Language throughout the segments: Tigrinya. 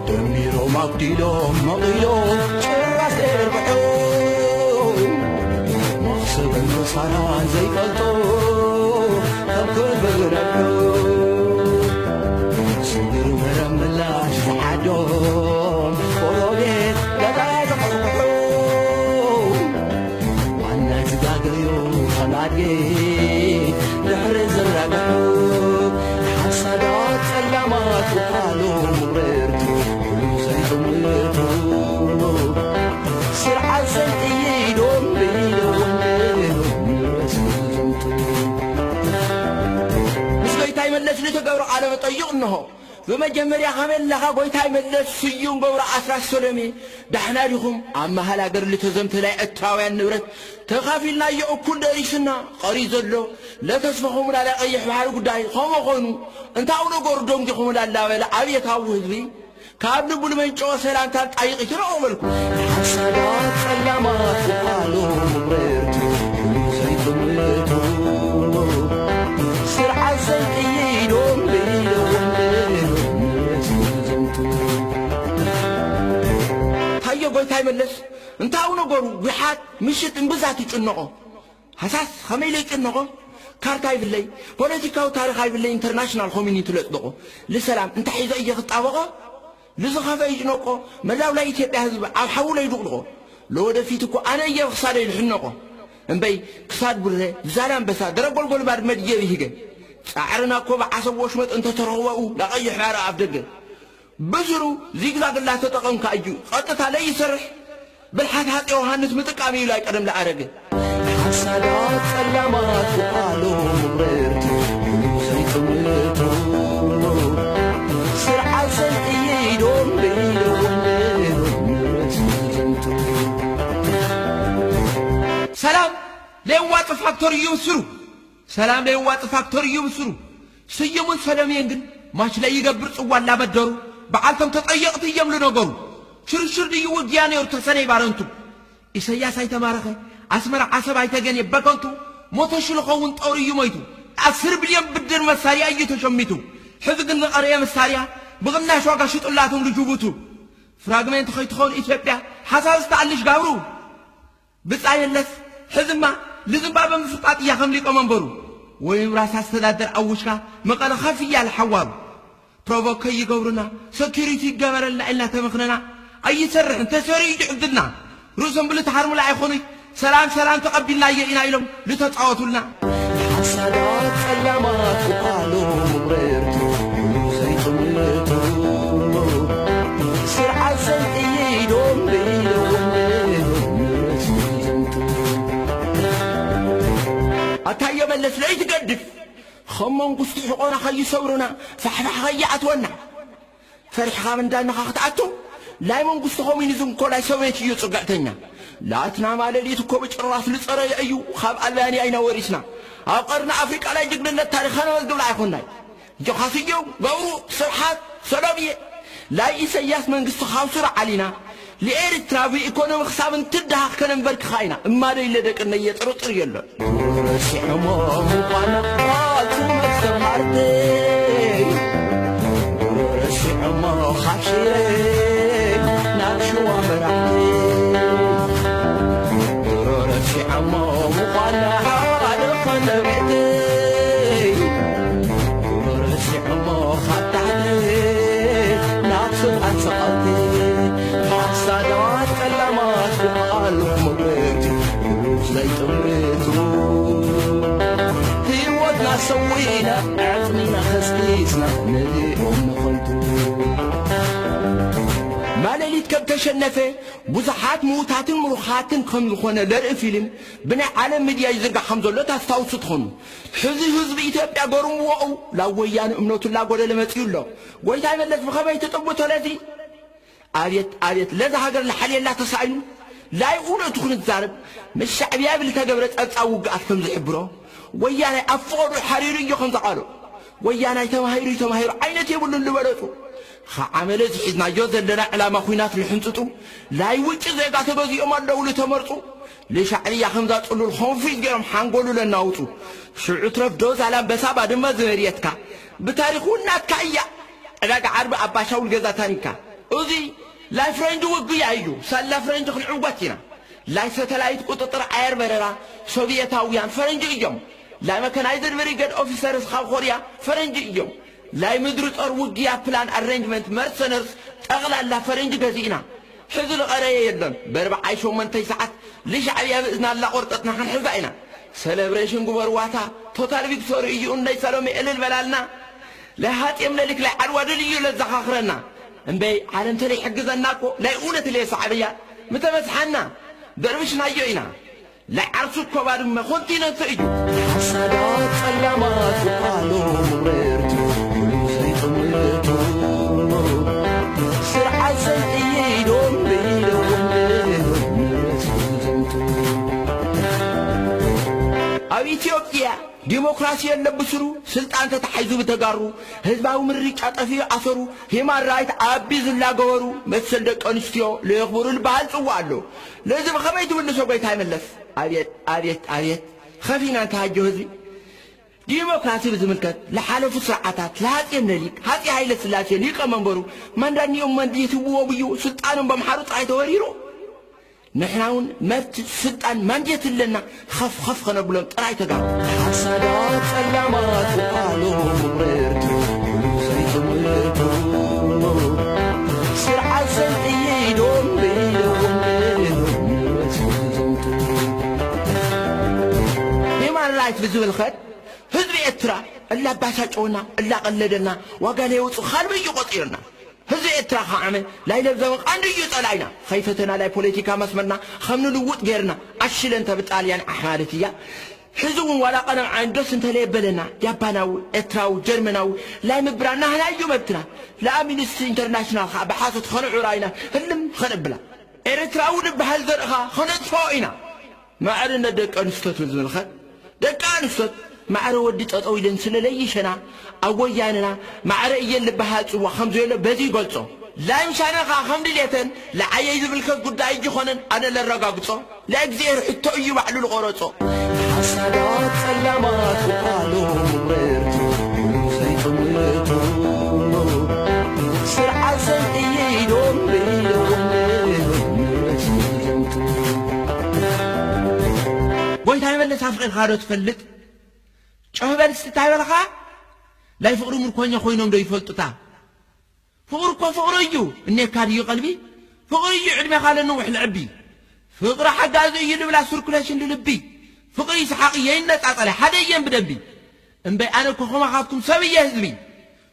ደሚሮም ኣጉዲሎም መቒሎም ጭራሽ ዘይርብሑ፣ መኽሰብን ምሳናን ዘይፈልጡ፣ ከም ክብሪ ነብሑ። ስውር መረብ ምላሽ ዝሓዶም ጎረቤት ገዛ ዘቕርብሑ፣ ዋና ዝጋገዩ ከም ኣድጊ ድሕሪ ዝረግሑ፣ ሓሳዳት ጸላማት ውዓሎም ውረርቱ፣ ዘይጥምቱ ስርዓት ዘንጥይዶም ብኢደ ወንድኖም ንረስቱ። ምስ ጎይታይ መለስ ንትገብሮ ቃለ መጠይቕ እንሆ። ብመጀመርያ ከመይ ኣለኻ ጎይታይ መለስ ስዩም ገብረ ኣስራት ሰሎሜ? ዳሕና ዲኹም? ኣብ መሃል ኣገር ልተዘምተ ናይ ኤርትራውያን ንብረት ተኻፊልናዮ እኩል ደሪስና፣ ቀሪ ዘሎ ለተስፈኹምና ናይ ቀይሕ ባሕሪ ጉዳይ ከምኡ ኾይኑ፣ እንታው ነገሩ ደንጊኹምና እናበለ ኣብየታዊ ህዝቢ ካብ ልቡ ልመንጨወ ሰላምታ ጣይቕ ይትረኦ በልኩ። ሓሳዳት ጸላማት ውዓሎም ውረርቱ፣ ዘይጥምቱ ስርዓት ዘንጥይዶም ብኢደ ወንድኖም ንረስቱ። ታየ ጎይታይ መለስ እንታው ነገሩ? ዊሓት ምሽት እምብዛ ትጭነቖ። ሃሳስ ኸመይ ኢለ ይጭነቖ? ካርታ ይብለይ፣ ፖለቲካዊ ታሪኽ ኣይብለይ፣ ኢንተርናሽናል ኮሚኒቲ ለጽደቖ። ልሰላም እንታይ ሒዘ እየ ክጣበቖ? ልዝኸፈ ይጭነቆ፣ መላው ናይ ኢትዮጵያ ህዝቢ ኣብ ሓዊ ለይድቕድቖ። ለወደፊት እኮ ኣነ እየ ብኽሳደይ ልሕነቖ። እምበይ ክሳድ ቡረ፣ ዛላምበሳ፣ ደረጎልጎል ባድመ ድየ ብሂገ። ጻዕርና እኮ ብዓሰብ ወሽመጥ እንተተረኽበኡ፣ ላቐይሕ ባሕሪ ኣፍ ደገ። ብስሩ ዚግዛግ ላተጠቐምካ እዩ ቀጥታ ለይሰርሕ። ብልሓት ሃፀ ዮሃንስ ምጥቃም እዩ ላይ ቀደም ለኣረገ። ሓሳዳት ጸላማት ውዓሎም ውረርቲ፣ ዘይጥምቱ ስርዓት ዘንጥይዶም በይዶም ንብረት ዝዘምቱ። ሰላም ለየዋጽእ ፋክተር እዩ ምስሩ። ሰላም ለየዋጽእ ፋክተር እዩ ምስሩ። ስዩምን ሰለምየን ግን ማች ለይገብር ጽዋ ላበደሩ፣ በዓልቶም ተጠየቕቲ እዮም ልነገሩ። ሽርሽር ድዩ ውግያ ነይሩ ተሰነይ ባረንቱ። ኢሰያስ ኣይተማረኸ፣ ኣስመራ ዓሰብ ኣይተገንየ በከንቱ። ሞተ ሽሉ ኸውን ጦር እዩ ሞይቱ። ኣስር ቢልዮን ብድር መሳርያ እዩ ተሸሚቱ። ሕዚ ግን ዝቐረየ መሳርያ ብቕናሽ ዋጋ ሽጡላቶም ልጅቡቱ። ፍራግሜንት ከይትኸውን ኢትዮጵያ ሓሳብ ዝተኣልሽ ጋብሩ። ብጻይ መለስ ሕዝማ ልዝምባበ ምፍጣጥ እያ ከም ሊቀ መንበሩ። ወይም ራስ ኣስተዳደር ኣውሽካ መቐለ ከፍ እያ ልሓዋሩ። ፕሮቮክ ከይገብሩና ሰኪሪቲ ይገበረልና ኢልና ተመኽነና ኣይሰርሕን ተሰሪኡ እዩ ዕድልና። ርእሶም ብልተሃርሙላ ኣይኾኑይ ሰላም ሰላም ተቐቢልናዮ ኢና ኢሎም ልተጻወቱልና። ሓሳዳት ጸላማት ውዓሎም ውረርቲ ዘይጥምቱ ስርዓት ዘንጥይዶም በይዶም ንብረት ዝዘምቱ። ኣታዮ መለስ ለይትገድፍ ኸም መንግስቱ ሕቆና ኸይሰብሩና ፋሕፋሕ ኸይኣትወና ፈሪሕኻ ምንዳንኻ ክትኣቱ ላይ መንግስቱ ኮሚኒዝም እኮ ላይ ሶቬት እዩ ጽግዕተኛ። ላትና ማለሊት እኮ ብጭራስ ልጸረየ እዩ ካብ ኣልባንያ ኢና ወሪስና። ኣብ ቀርኒ ኣፍሪቃ ላይ ጅግንነት ታሪኽ ከነመዝግብላ ኣይኮናይ። ጆኻስዮ ገብሩ ስብሓት ሰሎምየ ላይ ኢሰያስ መንግስቲ ካብ ስሩ ዓሊና ልኤርትራ ብኢኮኖሚ ክሳብ እንትድሃኽ ከነንበርክኻ ኢና። እማዶ ኢለ ደቅነየ ጥርጥር የሎን። ድሮ ረሲዖሞ ምዃና ኣቱ መስተምሃርተይ፣ ድሮ ረሲዖሞ ካብ ሽረ ናብ ሽዋ መራሕተይ፣ ድሮ ረሲዖሞ ምዃና ሓደ ኮነ ቤተይ፣ ድሮ ረሲዖሞ ካብ ታሕቲ ናብ ስልጣን ሰቐልቲ ሓሳዳት ጸላማት ብቓሉ መግበርቲ ብሩክ ዘይጥምቱ ህይወትና ሰዊና ዕጥሚና ከስኪስና ንሪኦም ንኸንቱ። ማለሊት ከም ተሸነፈ ብዙሓት ምዉታትን ምሩኻትን ከም ዝኾነ ለርኢ ፊልም ብናይ ዓለም ሚድያ ይዝርጋሕ ከም ዘሎ ታስታውሱ ትኾኑ። ሕዚ ህዝቢ ኢትዮጵያ ገርምዎኡ ላብ ወያነ እምነቱ ላጎደለ መጺኡ ኣሎ። ጎይታይ መለስ ብኸመይ ትጥምቶ ለዚ? ኣብየት ኣብየት ለዛ ሃገር ልሓልየላ ተሳኢኑ ላይ እውነቱ ክንዛረብ ምስ ሻዕብያ ብል ተገብረ ጸብጻብ ውግኣት ከም ዝሕብሮ ወያናይ ኣብ ፍቐዱ ሓሪሩ እዮ ከም ዝቓሎ ወያናይ ተማሂሩ እዩ ተማሂሩ ዓይነት የብሉን ልበለጹ። ኸዓ መለዚ ሒዝናዮ ዘለና ዕላማ ኹናት ልሕንጽጡ ላይ ውጭ ዜጋ ተገዚኦም ኣለዉ ልተመርጹ ልሻዕብያ ከምዛ ጽሉል ኾንፊት ገይሮም ሓንጎሉ ለናውጹ። ሽዑ ትረፍ ዶ ዛላምበሳ ባድመ ዝመርየትካ። ብታሪኽ እውን ናትካ እያ። ዕዳጋ ዓርቢ ኣባሻውል ገዛ ታኒካ። እዚ ላይ ፍረንጂ ውግያ እዩ። ሳላ ፍረንጂ ክንዕወት ኢና። ላይ ሰተላይት ቁጥጥር ኣየር በረራ ሶቪየታውያን ፈረንጂ እዮም። ላይ መከናይዝድ ብሪገድ ኦፊሰርስ ካብ ኮርያ ፈረንጂ እዮም። ላይ ምድሪ ጦር ውግያ ፕላን ኣሬንጅመንት መርሰነርስ ጠቕላላ ፈረንጂ ገዚእና። ሕዚ ዝቐረየ የለን። በርብዓይ ሸሞንተይ ሰዓት ልሻዕብያ ብእዝና ኣላቖርጠጥና ክንሕዛ ኢና። ሰለብሬሽን ግበርዋታ ቶታል ቪክቶሪ እዩ። እንደይ ሰሎሜ እልል በላልና። ለሃጤ ምኒልክ ላይ ዓድዋ ድል እዩ ለዘኻኽረና። እምበይ ዓለም ተለይ ሕግዘና እኮ ናይ እውነት ለየ ሳዕብያ ምተበዝሓና ደርብሽናዮ ኢና። ለዓርሱ እኮ ባድመ ኮንቲነንት እዩ። ሓሳዳት ጸላማት ውቃሎ መብረርቲ ኩሉ ዘይጥምቱ ስርዓት ዘንጥይዶም ብኢደዎም ንብረት ዘምቱ። ኣብ ኢትዮጵያ ዲሞክራሲ የለ ብስሩ፣ ስልጣን ተታሒዙ ብተጋሩ፣ ህዝባዊ ምርጫ ጠፊኡ ኣሰሩ፣ ሂማን ራይት ኣቢዙ ላገበሩ፣ መሰል ደቂ ኣንስትዮ ለየኽብሩ ልበሃል ጽዋ ኣሎ። ለዚ ብኸመይ ትምልሶ ጎይታይ መለስ? ኣብየት፣ ኣብየት፣ ኣብየት። ኸፊና እንተሃጆ ህዝቢ። ዲሞክራሲ ብዝምልከት፣ ለሓለፉ ስርዓታት፣ ለሃጼ ምኒልክ፣ ሃጼ ሃይለ ስላሴ ሊቀ መንበሩ፣ ማንዳኒኦም መንዴት ህብዎም እዩ፣ ስልጣኖም በምሓሩ ጥራይ ተወሪሩ። ንሕና እውን መብት ስልጣን ማንዴት ኣለና፣ ኸፍ ኸፍ ኸነብሎም ጥራይ ተጋሩ። ሓሳዳት ጸላማት ውቃሎ መብረርቲ ኩሉ ዘይጥምቱ ስርዓት ዘንጥይዶም ብኢደዎም ንብረት ዘምቱ። ሂማን ራይት ብዝብል ኸድ ህዝቢ ኤርትራ እላባሳጨወና፣ እላቐለደና፣ ዋጋ ለየውጽእ ኻልቢ እዩ ቆጺርና። ህዝቢ ኤርትራ ኸዓመ ላይ ለብዘበ ቃንዲ እዩ ጸላኢና። ኸይፈተና ላይ ፖለቲካ መስመርና ኸም ንልውጥ ጌርና። ኣሽለ እንተ ብጣልያን ኣሕ ማለት እያ። ሕዚ እውን ዋላ ቀለም ዓይን ደስ እንተለየበለና፣ ያባናዊ፣ ኤርትራዊ፣ ጀርመናዊ ላይ ምብራና ህና እዩ መብትና። ለኣምኒስቲ ኢንተርናሽናል ኸዓ ብሓሶት ኸንዑራ ኢና ህልም ኸነብላ። ኤርትራዊ ንበሃል ዘርእኻ ኸነጥፍኦ ኢና። ማዕርነት ደቂ ኣንስቶት ብዝምልከት፣ ደቂ ኣንስቶት ማዕረ ወዲ ጠጠው ኢለን ስለ ለይሸና፣ ኣብ ወያነና ማዕረ እየን ልበሃል ጽዋ ከም ዘሎ በዚ ይገልጾ። ላይም ሻነኻ ከም ድሌተን ለዓየይ ዝምልከት ጉዳይ እጅኾነን ኣነ ለረጋግጾ። ለእግዚሔር ሕቶ እዩ ባዕሉ ልቆረጾ። ሓሳዳት ጸላማት ውቃሎ መብረርቲ ኩሉ ዘይጥምቱ ስርዓት ዘንጥይዶም ብኢደዎም ንብረት ዘምቱ። ጎይታይ መለስ ኣፍቒርካ ዶ ትፈልጥ? ጨህ በል እስቲ እንታይ በልኻ? ናይ ፍቕሪ ምርኮኛ ኮይኖም ዶ ይፈልጡታ? ፍቕሪ እኮ ፍቕሪ እዩ። እኔካ ድዩ ቀልቢ? ፍቕሪ እዩ ዕድሜኻ ለንውሕ ልዕቢ። ፍቕሪ ሓጋዚ እዩ ልብላ ስርኩሌሽን ልልቢ። ፍቕሪ ይስሓቕ እየ ይነጻጸለ ሓደ እየን ብደንቢ። እምበይ ኣነ እኮ ኸማኻትኩም ሰብ እየ ህዝቢ።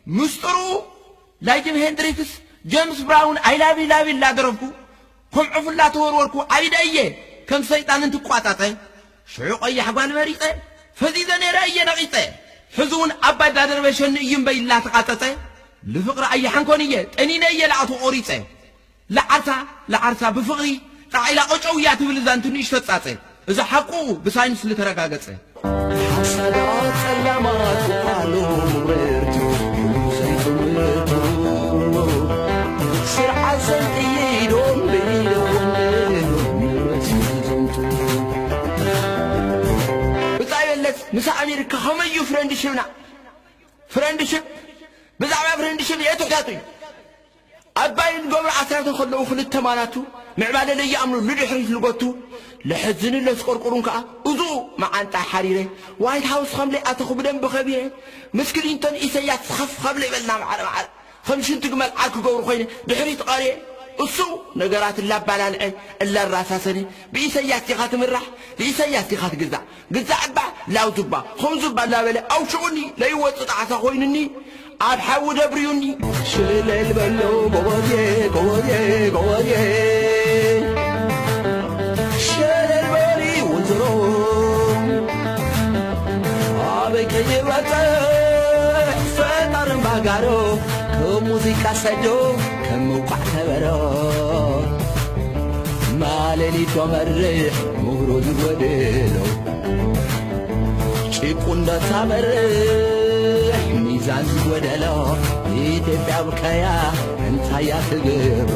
ምስጢሩ ናይ ጂም ሄንድሪክስ፣ ጀምስ ብራውን፣ ኣይ ላቭ ዩ ላቭ ዩ እናደረፍኩ፣ ከም ዕፉላ ተወርወርኩ፣ ዓቢደ እየ ከም ሰይጣን እንትቋጣጠ፣ ሽዑ ቀያሕ ጓል መሪጸ፣ ፈዚዘ ነይረ እየ ነቒጸ። ሕዚ እውን ኣባይ ዳደርበሸኒ እዩ እምበይ እናተቓጸጸ፣ ልፍቕሪ ኣየሓንኮን እየ፣ ጠኒነ እየ ላእቱ ቆሪጸ። ለዓርሳ፣ ለዓርሳ ብፍቕሪ ጣዒላ ቆጨው እያ ትብል እዛ እንትን ንእሽቶ ጻጸ። እዚ ሓቁ ብሳይንስ ዝተረጋገጸ። ሓሳዳት ጸላማት ውቃሎ መብረርቲ ኩሉ ዘይጥምቱ ስርዓት ዘንጥይዶም ብኢደዎም ንብረት ዘምቱ። ብጻይ መለስ ምስ ኣሜሪካ ከመይ እዩ ፍሬንድሽፕና? ፍሬንድሽፕ፣ ብዛዕባ ፍሬንድሽፕ የትሕተቱ እዩ። ኣባይን ገብሩ ኣስራተ ከለዉ ክልተ ማናቱ ምዕባለ ለይኣምኑ ንድሕሪት ልጎቱ ለሐዝንን ለስቆርቁሩን ከኣ እዙ መዓንጣ ሓሪረ ዋይት ሃውስ ከም ለይኣተኹ ብደንቢ ከቢረ ምስ ክሊንቶን ኢሰያስ ኸፍ ኸብለ ይበልና መዓረ መዓረ ከም ሽንቲ ግመል ዓር ክገብሩ ኮይነ ድሕሪት ቐርየ እሱ ነገራት እላባላልዐ እላራሳሰነ ብኢሰያስ ዲኻ ትምራሕ ብኢሰያስ ዲኻ ትግዛእ ግዛዕ እባ ላው ዙባ ኹም ዙባ እናበለ ኣውሽቑኒ ለይወጽእ ጣዕሳ ኮይኑኒ ኣብ ሓዊ ደብርዩኒ። ሽለል በሎ ጎበዜ ጎበዜ ጎበዜ ሸለል በሊ ወንዝሮ ኣበይ ከይበጽሕ ፈጣርን ባጋሮ ከም ሙዚቃ ሰዶ ከም ምቋዕ ከበሮ ማለሊት ወመርሕ ምሁሮ ዝጎደሎ ጭቁ እንዳታመርሕ ሚዛን ዝጎደሎ ኢትዮጵያ ብከያ እንታያ ትገብሮ